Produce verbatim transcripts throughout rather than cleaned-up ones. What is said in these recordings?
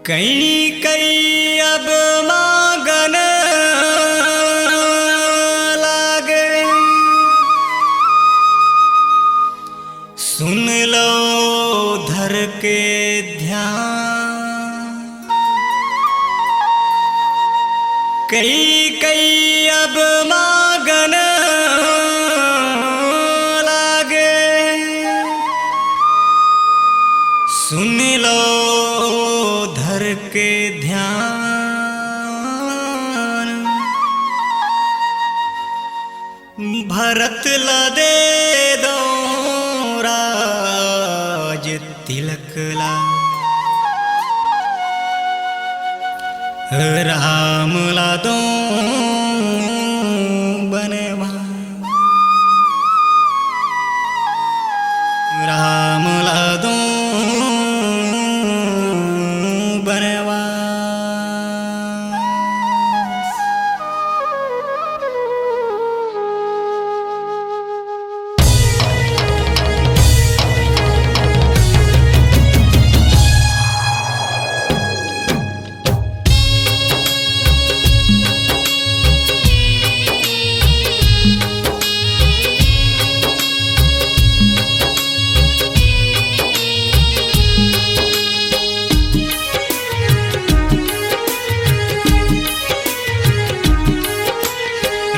कई कई अब मांगन लागे, सुन लो धर के ध्यान। कई कई अब मांगन लागे, सुन लो धर के ध्यान। भरत ला दे दो राज तिलक ला, राम ला दो बनवास, राम ला दो बनवास।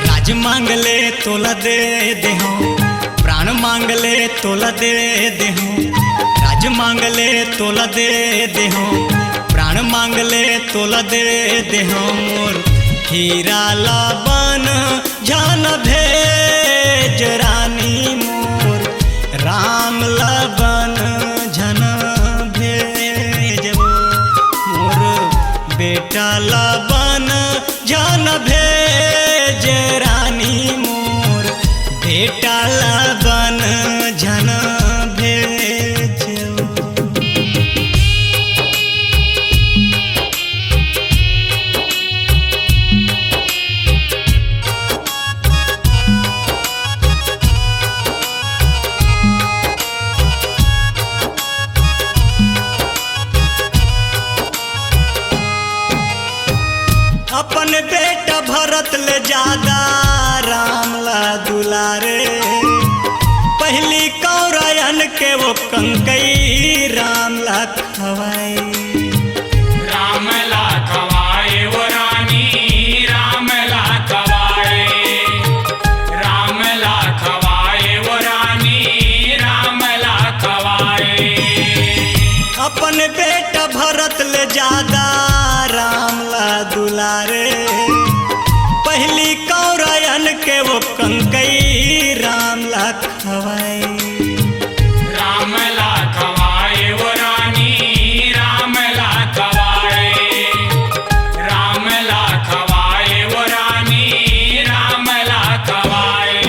राज मांग ले तोला दे देहूं, प्राण मांग ले तोला दे देहूं। राज मांग ले तोला दे देहूं, प्राण मांग ले तोला दे देहूं। मोर हीरा ला बन झन भेज रानी, मोर राम ला बन झन भेज। मोर बेटा ला बन झन भेज रानी, मोर बेटा ला बन झन भेज। अपन बेटा भरत ले जादा राम ला दुलारे। पहिली कौरयन के वो कंकई राम ला खवाए। राम ला खवाए वो रानी, राम ला खवाए। राम ला खवाए वो रानी, राम ला खवाए। अपन बेटा भरत ले जादा राम ला दुलारे। पहिली कौरयन के वो कंकई राम ला खवाए। राम ला खवाए वो रानी, राम ला खवाए। राम ला खवाए वो रानी, राम ला खवाए।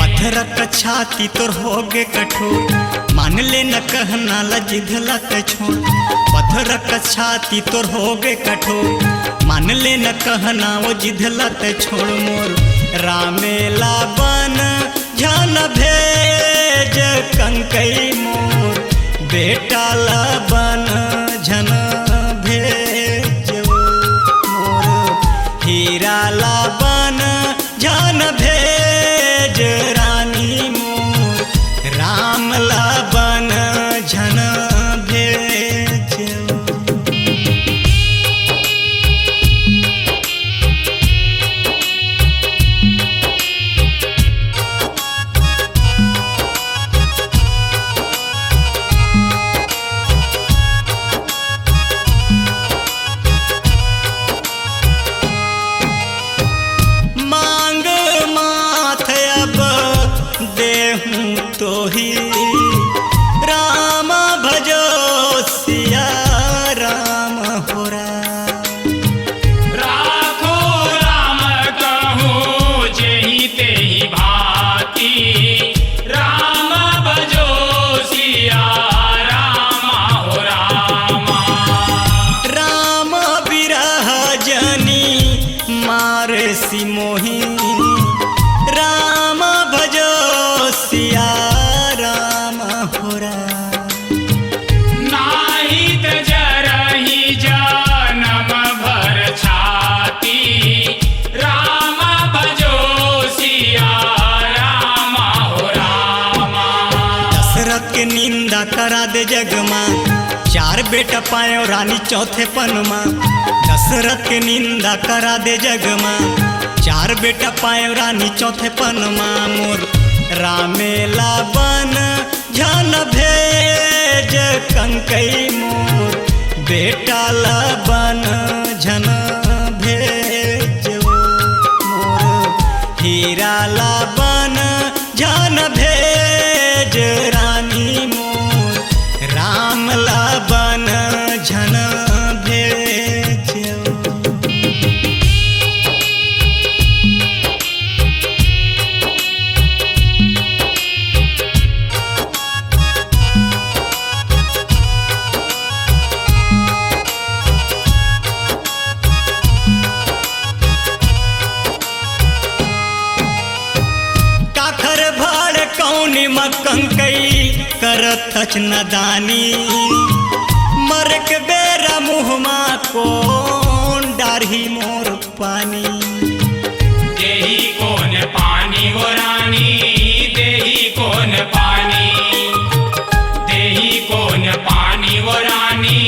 पत्थर का छाती तोर होगे कठोर, मान ले न कहना ला जिद ला तै छोड़। पत्थर का छाती तोर होगे कठोर, मान ले न कहना वो जिद ला तै छोड़। मोर रामे ला बन झन भेज कंकई, मोर बेटा ला बन झन भेज। मोर हीरा ला बन झन भेज रानी, मोर राम ला बन झन भेज। मांग माथ अब देहूं तोही, राम भजो सिया राम हो राम। राखो राम कहूं जेहि तेहि भांति, राम भजो सिया राम हो राम। राम बिरह जनि मारसि मोहि, राम भजो सिया राम हो राम। नाहीं त जरहि बेटा पायो रानी चौथे पन मा, दशरथ के निंदा करा दे जग मा। चार बेटा पायो रानी चौथे पन मा, मोर रामे ला बन झन भेज। कंकई मोर बेटा ला बन झन भेज, मोर हीरा ला बन झन भेज, रानी मोर राम ला बन झन भेज। काखर भाड़ कौनी म कंकई करत हच नदानी, मरक बेरा मुँह मा कोन डारही मोर पानी। देही कोन पानी वो रानी, देही कोन पानी, देही कोन पानी वो रानी,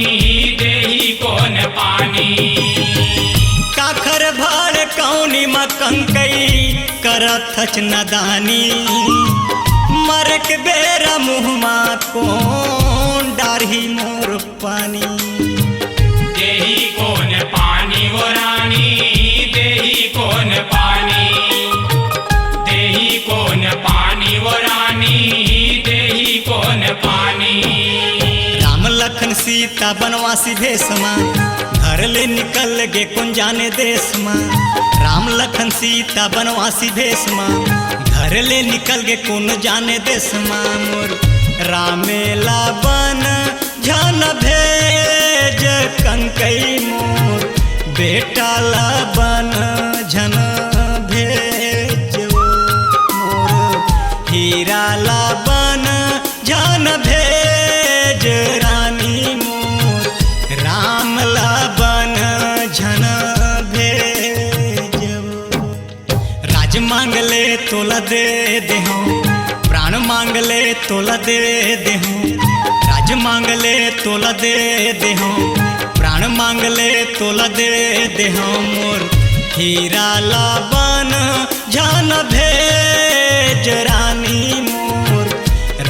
देही कोन पानी। काखर भाड़ कौनी म कंकई करत हच नदानी, मरक बेरा मुँह मा कोन डारही मोर पानी। देही कोन पानी वो रानी, देही कोन पानी, देही कोन पानी वो रानी, देही कोन पानी। राम लखन सीता बनवासी भेष मा, घर ले निकल गे कोन जाने देश मा। राम लखन सीता बनवासी भेष मा, घर ले निकल गे कोन जाने देश मा। मोर रामे ला बन झन भेज, कंकई मोर बेटा ला बन झन भेज, मोर हीरा ला बन झन भेज, रानी मोर राम ला बन झन भेज। राज मांग ले तोला दे देहूं, प्राण मांग ले तोला दे देहूं। राज मांग ले तोला दे देहूं, प्राण मांग ले तोला दे देहूं। मोर हीरा ला बन झन भेज, रानी मोर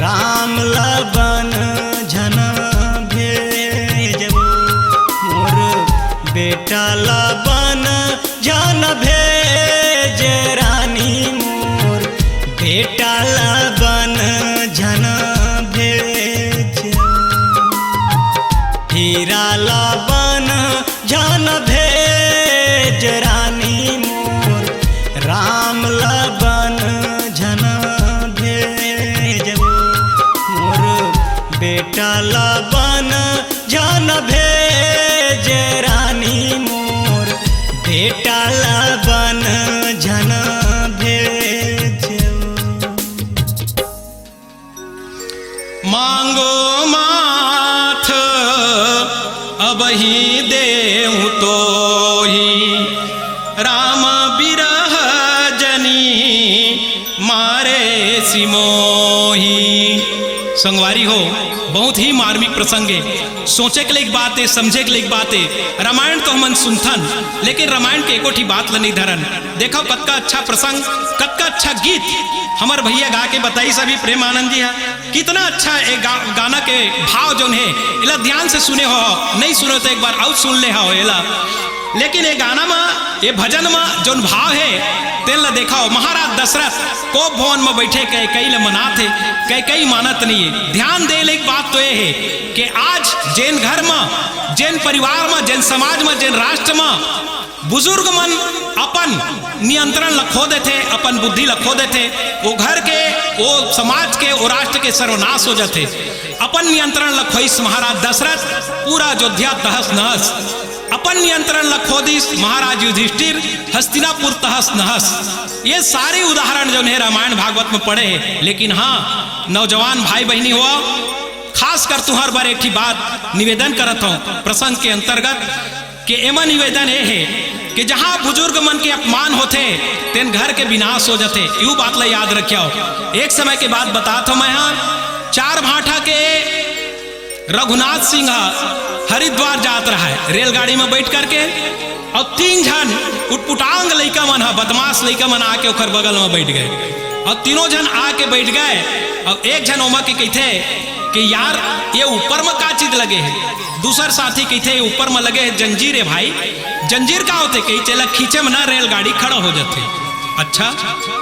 राम ला बन झन भेज। मोर बेटा ला बन झन भेज, रानी मोर बेटा ला बन झन भेज। हीरा ला बन झन भेज, रानी मोर राम ला बन झन भेज। मोर बेटा ला बन झन भेज, रानी मोर बेटा ला बन झन भेज। मांगो माथ अबही देहु तोही, राम बिरह जनी मारे सिमोही। संगवारी हो, बहुत ही मार्मिक प्रसंग हे। सोचे के लायक बात हे, समझे के लायक बात हे। रामायण तो हमन सुनथन, लेकिन रामायण के एको ठी बात ल नइ धरन। देखव, कतका अच्छा प्रसंग, कतका अच्छा गीत हमर भैया गा के बताइस अभी प्रेमानंद जी ह। कितना अच्छा ए गा-, गाना के भाव जौन हे, एला ध्यान से सुने हो, नइ सुने त एक बार अउ सुन ले हो एला। लेकिन ए गाना म, ए भजन म जौन भाव हे, तेन ल देखव। महाराज दशरथ कोप भवन म बइठे कैकेयी ल मनात हे, कैकेयी मानत नइ हे। ध्यान दे लायक बात तो ए हे कि आज जेन घर म, जेन परिवार म, जेन समाज म, जेन राष्ट्र म बुजुर्ग मन अपन नियंत्रण ल खो देथे, अपन बुद्धि ल खो देथे, ओ घर के, ओ समाज के, ओ राष्ट्र के सर्वनाश हो जाथे। अपन नियंत्रण ल खोइस महाराज दशरथ, पूरा अयोध्या तहस नहस। अपन नियंत्रण ल खो दिस महाराज युधिष्ठिर, हस्तिनापुर तहस नहस। ये सारे उदाहरण जौन हे रामायण भागवत म पड़े हे। लेकिन हाँ, नौजवान भाई बहिनी हो, खास कर तुहर बर एक ठी बात निवेदन करत हौं प्रसंग के अंतर्गत, के एमा निवेदन ए हे कि जहाँ बुजुर्ग मन के अपमान होथे, तेन घर के विनाश हो जाथे। यू बात ला याद रखियो। एक समय के बात बतात हौं मैं हा, चार भाठा के रघुनाथ सिंह ह हरिद्वार जात रहय रेलगाड़ी में बैठ करके, अउ तीन झन उटपुटांग लइका मन ह, बदमाश लइका मन आके ओकर बगल में बैठ गए, अउ तीनों झन आके बैठ गए। अउ एक झन ओमा के कहिथे कि यार, ये ऊपर में का चीज लगे हे? दूसर साथी कहिथे, "ये ऊपर में लगे हे जंजीर हे भाई।" "जंजीर का होथे?" कहिथे, "एला खींचे में ना रेलगाड़ी खड़ा हो जाथे।" "अच्छा,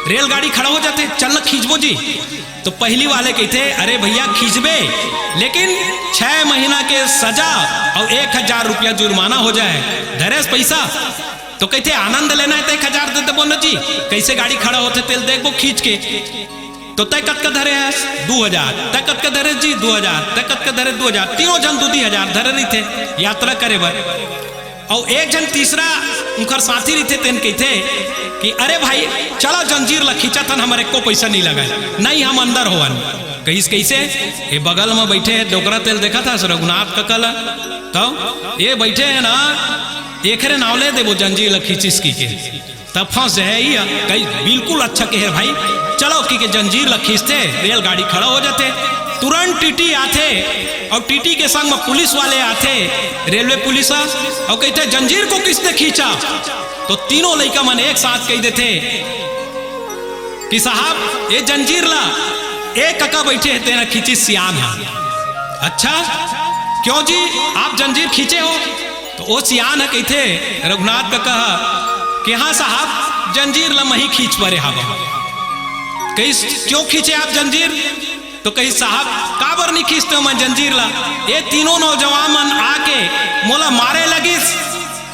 रेलगाड़ी खड़ा हो जाथे, चल ना खींचबो जी।" तो पहली वाले कहिथे, "अरे भैया, खींचबे, लेकिन छह महीना के सजा अउ एक हजार रुपया जुर्माना हो जाए, धरेस पैसा?" तो कहिथे, "आनंद लेना हे तो एक हजार दे देबो न जी, कैसे गाड़ी खड़ा होथे तेल देखबो खींच के।" तो तय कतका धरे हस? "दू हजार।" "तय कतका धरे जी?" "दू हजार।" "तय कतका धरे?" "दू हजार।" तीनों झन दू दू हजार धरे रहिथे यात्रा करे बर। अउ एक झन तीसरा उनकर साथी रहिथे, तेन कहिथे कि "अरे भाई, चलो जंजीर ला खींचत हन, हमर एको पैसा नहीं लगय, नहीं हम अंदर होवन।" कहिस, "कैसे?" "ये बगल में बैठे हे डोकरा तेल, देखत हस रघुनाथ कका ला, तो ये बैठे हे ना, एकरे नाव ले देबो जंजीर ला खींचिस कहिके।" तब फंस जाए ही, कही, "बिल्कुल अच्छा कहे भाई, चलो," कहिके जंजीर ला खींचथे, रेलगाड़ी खड़ा हो जाथे। तुरंत टीटी आथे अउ टीटी के संग में पुलिस वाले आथे, रेलवे पुलिस ह, अउ कहिथे, "जंजीर को किसने खींचा?" तो तीनों लइका मन एक साथ कहि देथे कि "साहब, ये जंजीर ला ए कका बैठे हे, तेन खींचिस, सियान ह।" "अच्छा, क्यों जी, आप जंजीर खींचे हो?" तो ओ सियान ह कहिथे, रघुनाथ कका ह, कि "हाँ साहब, जंजीर ल मही खींच परे हावव।" कहिस, "क्यों खींचे आप जंजीर?" तो कहिस, "साहब, काबर नहीं खींचते हो मैं जंजीर ला? ये तीनों नौजवान मन आके मोला मारे लगिस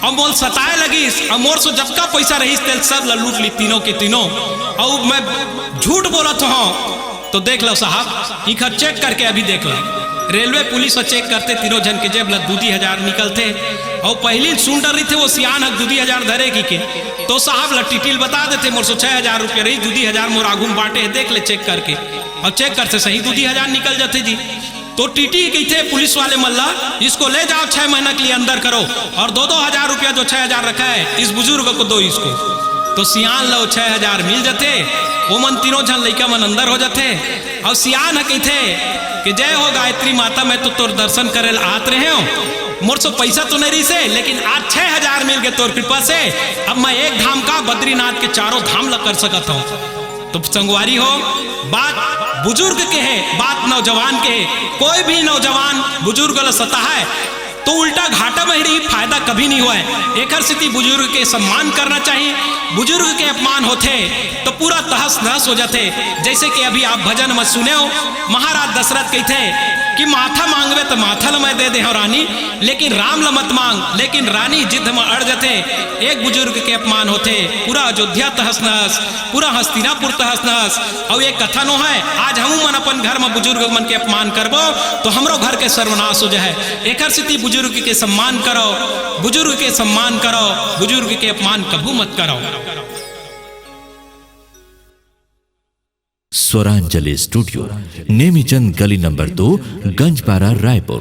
अउ मोल सताए लगिस अउ मोर सो जतका पैसा रहिस तेल सब ला लूट ली तीनों के तीनों, अउ मैं झूठ बोलत हूँ।" तो देख लो साहब, इखर चेक करके अभी देख लो। रेलवे पुलिस ह चेक करथे, तीनों झन के जेब ला दू दू हजार निकलथे। अउ पहली सुन डर रहिथे वो सियान ह दू दू हजार धरे कहिके, तो साहब ला टीटी ल बता देथे, "मोर सो छह हजार रुपया रहिस, दू दू हजार मोर आगू में बांटे हे, देख ले चेक करके।" अउ चेक करथे, सही दू दू हजार निकल जाथे जी। तो टीटी कहिथे पुलिस वाले मन ला, "इसको ले जाओ, छह महीना के लिए अंदर करो और दो दो हजार रुपया जो छह हजार रखा है, इस बुजुर्ग को दो इसको।" तो सियान ला वो छह हजार मिल जाथे, वो मन तीनों झन लइका मन अंदर हो जाथे। अउ सियान ह कहिथे कि "जय हो गायत्री माता, मैं तो तोर दर्शन करे ल आत रहे हूँ, मोर सो पैसा तो नहीं रहिसे, लेकिन आज छह हजार मिल गए तोर कृपा से, अब मैं एक धाम का बद्रीनाथ के चारों धाम ला कर सकत हूँ।" तो संगवारी हो, बात बुजुर्ग के हे, बात नौजवान के हे। कोई भी नौजवान बुजुर्ग ल सताहय तो उल्टा घाटा में ही रही, फायदा कभी नहीं होय। एकर सेती बुजुर्ग के सम्मान करना चाहिए। बुजुर्ग के अपमान होथे तो पूरा तहस नहस हो जाथे। जैसे कि अभी आप भजन में सुने हो, महाराज दशरथ कहिथे कि "माथा मांगबे तो माथा ल मैं दे दे हूँ रानी, लेकिन राम ल मत मांग।" लेकिन रानी जिद में अड़ जाथे। एक बुजुर्ग के अपमान होथे, पूरा अयोध्या तहस नहस, पूरा हस्तिनापुर तहस नहस। अउ एक कथा नोहय, आज हमू मन अपन घर में बुजुर्ग मन के अपमान करबो तो हमरो घर के सर्वनाश हो जाए। एकर सेती बुजुर्ग के सम्मान करो, बुजुर्ग के सम्मान करो, बुजुर्ग के अपमान कभू मत करो। स्वरांजलि स्टूडियो, नेमीचंद गली नंबर दो, गंजपारा, रायपुर।